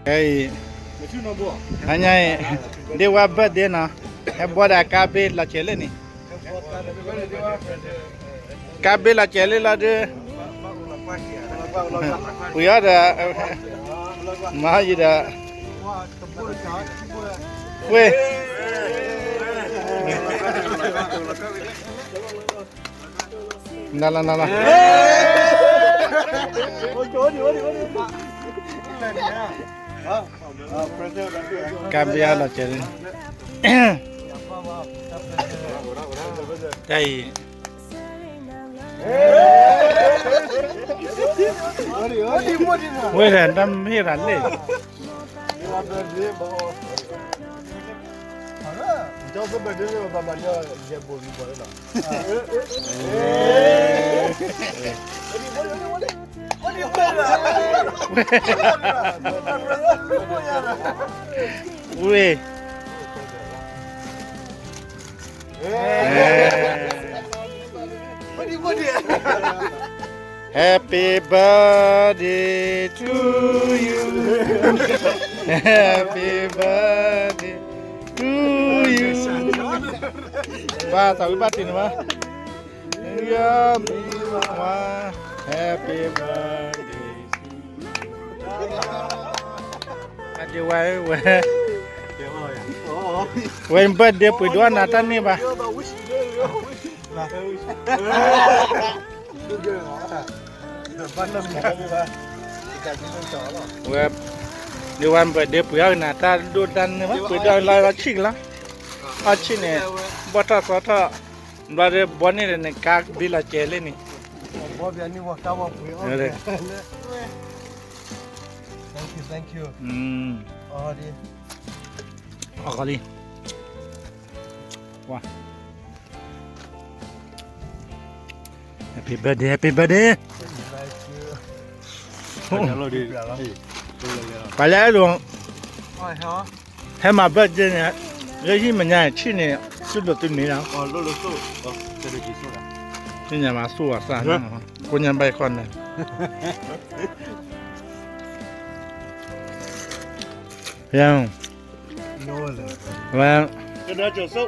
ခဲအံၤ, ဟါညါအံၤ, ဒ့ဝါ birthday နီၤ, ဟဲဘှီဒီးကါဘ့လီၤစဲၤလၢန့ၣ်, ကါဘ့လီၤစဲၤလၢလီၤဒုး, ပှ့ၤအီၤဒီး, မၤအီၤယံၤဒီး, ဝ့ၢ်, နလီၤနလီၤ, ကါဘ့အလီၤစဲၤလၢန့ၣ်, တၢ်အံၤ ဝဲဒၣ်တၢ်မ့ၢ်ရၤလဲၣ်, ဝ့ၢ် Happy birthday to you. Happy birthday to you. ဘၣ်သးဝံၣ်ဘၣ်တ့ၢ်န့ၣ်ဘၣ်, ယမံၤဝါ, Happy birthday. အဒ့ဝဲ, ဝဲ, ဝဲ birthday ပှ့ၤဒိၣ်အနၤတၢ်န့ၢ်ဘၣ်. ဝဲ, ဒ့ဝဲ birthday ပှ့ၤအီၤကနၤတၢ်ဒိၣ်တၢ်န့ၢ်ဘၣ်, ပှ့ၤဒိၣ်လီၤလီၤဆံၣ်ကလီၤ, အီၣ်ဆံၣ်န့ၣ်, ဘီၣ်ထီၣ်သီထီၣ်, ဘျီဒီးဘီန့ၣ်ဒီးန့ၣ် ကါဘ့လီၤစဲၤလၢန့ၣ်, အီၣ်ကလံ, ဝါ, Happy birthday, happy birthday. ပှၤလၢအဲၣ်ဒိး ဟဲမၤ birthday န့ၣ်, လၢဟံၣ်မဲာ်ညါ ဆံၣ်န့ၣ် သုဒိးသုမ့ၤလီၤ, သ့ၣ်ညါမၤသူၣ်အသး, ကိညါဘၣ်ခီန့ၣ်, ဝဲ, ကၠီဆိ,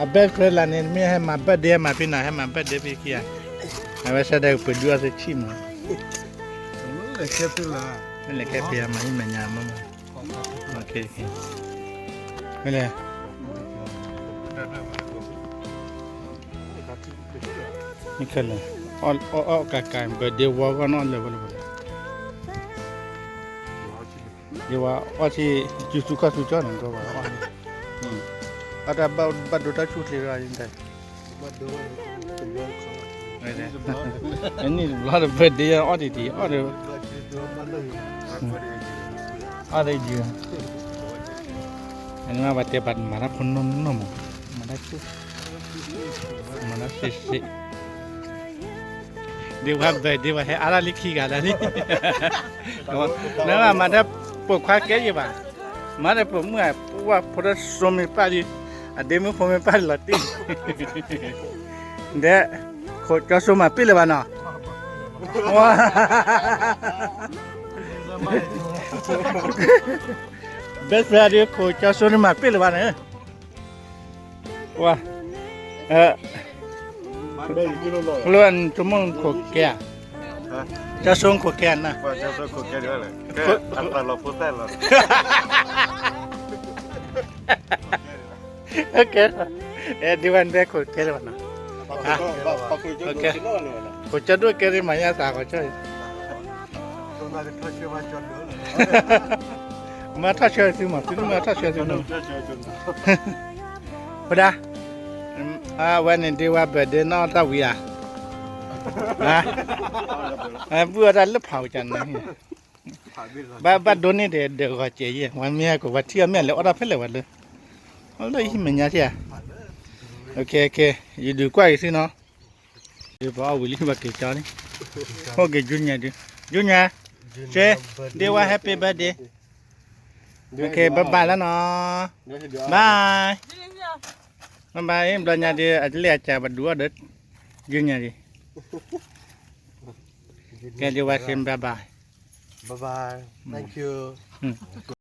အ best friend လၢန့ၣ် မ့ၢ်ဟဲမၤ birthday မၤဖဲနၤ ဟဲမၤ birthday ဖဲခံဂၤ, အဝဲဆၢဒၣ်ကပှ့ၤဒုးအီၣ်သုဆံၣ်မး, လဲၤခဲဖဲမၤဟံၣ်မဲာ်ညါမး, မ့ၢ်လဲၣ်, မ့ၢ်ခဲလၢာ်, အီၣ်ကးကး birthday ဝီဂီၢ်နီၣ်လၢာ်ဝဲလၢာ်, ယဝဲအီၣ်ထံၣ် စုဆူခီၣ်ဆူကၠီၣ်န့ၣ် ကဘၣ်အီၣ်န့ၣ်, အတၢ်ဘၣ်ဒိတၢ်ဆူၣ်ချ့ရၣ်, အနံၣ်တဘျီဒီး birthday အီၣ်တံၢ်တံၢ် အီၣ်ဒီး, အီၣ်ဒီးယုၢ်, အန့ၣ်မ့ၢ်ပှၤတဲပှၤမၤတၢ်ဖိနီၢ်နီၢ်မး, မၤတၢ်ဆူၣ်, မၤတၢ်ဆံးဆံး ဒ်ဝဲ birthday ဝဲဟဲအါတၢ်လံခံဂၤဒၣ်လံ, နမၤတၢ်ပိာ်ခွါကဲယံၤဘၣ်, မၤတၢ်ပိာ်မုၣ်ဧါ, ပှၤဖိတၢ်စိမ့ၢ်ပၢ်လံ, အဒ့မုၣ်ဖိမ့ၢ်ပၢ်လီၤတံၢ်, ဒီး, ခိးကၠီဆိမၤပ့ၢ်လၢၤဘၣ်နီၤ, ဝါ best friend ဒ်ခိးကၠီဆိန့ၣ်မၤပ့ၢ်လၢၤဘၣ်န့ၣ်, ဝါ, လၢနဆိကမိၣ်ခိးကဲဧါ, ကၠီဆိခိးကဲဧါနၤ, ကဲ, ဒ်ဝဲန့ၣ်ခိးကဲလၢၤဘၣ်နီၤ, ခိးကၠီဒိၣ်ကဲဒ်မၤညါသးကီးကၠီ, မၤထီၣ်ဆၢသုမး သုမၤထီၣ်ဆၢသုမး, ဖဒၣ်, အဝဲန့ၣ်ဒ်ဝဲ birthday နီၣ်တၢ်ဝံၤဧါ, ဘုၣ်အီၣ်တၢ်လၢဖးဝံၤကန့ၣ်, ဘၣ်ဘၣ်ဒိန့ၢ်ဒီးဒီးဂီၤစဲးယဲၢ် ဝဲမ့ၢ်ဟဲကိး ပှၤထံၣ်အီၣ်မ့ၢ်အလဲၤအီၣ်တၢ်ဖဲလဲၣ်ဝဲလၢ, လၢဟံၣ်မဲာ်ညါထံဧါ, ယဒုးကွၢ်က့ၤသုနီၤ, ပှၤအီၣ်ဝံၤလံ ပှၤက့ၤကၠီလံ, အိၣ်က့ၤ Junior ဒုး, Junior, စ့, ဒ်ဝဲ happy birthday, okay bye bye လီၤနီၤ, bye. ဘၣ်ဘၣ်အံၤ ဘျီညါဒီး အတလဲၣ်အကၢ်ပဒုးအီၣ်ဒီး ယုၢ်ညါဒံး, ကဲဒံးဝဲသ့ၣ် bye bye, bye bye, thank you.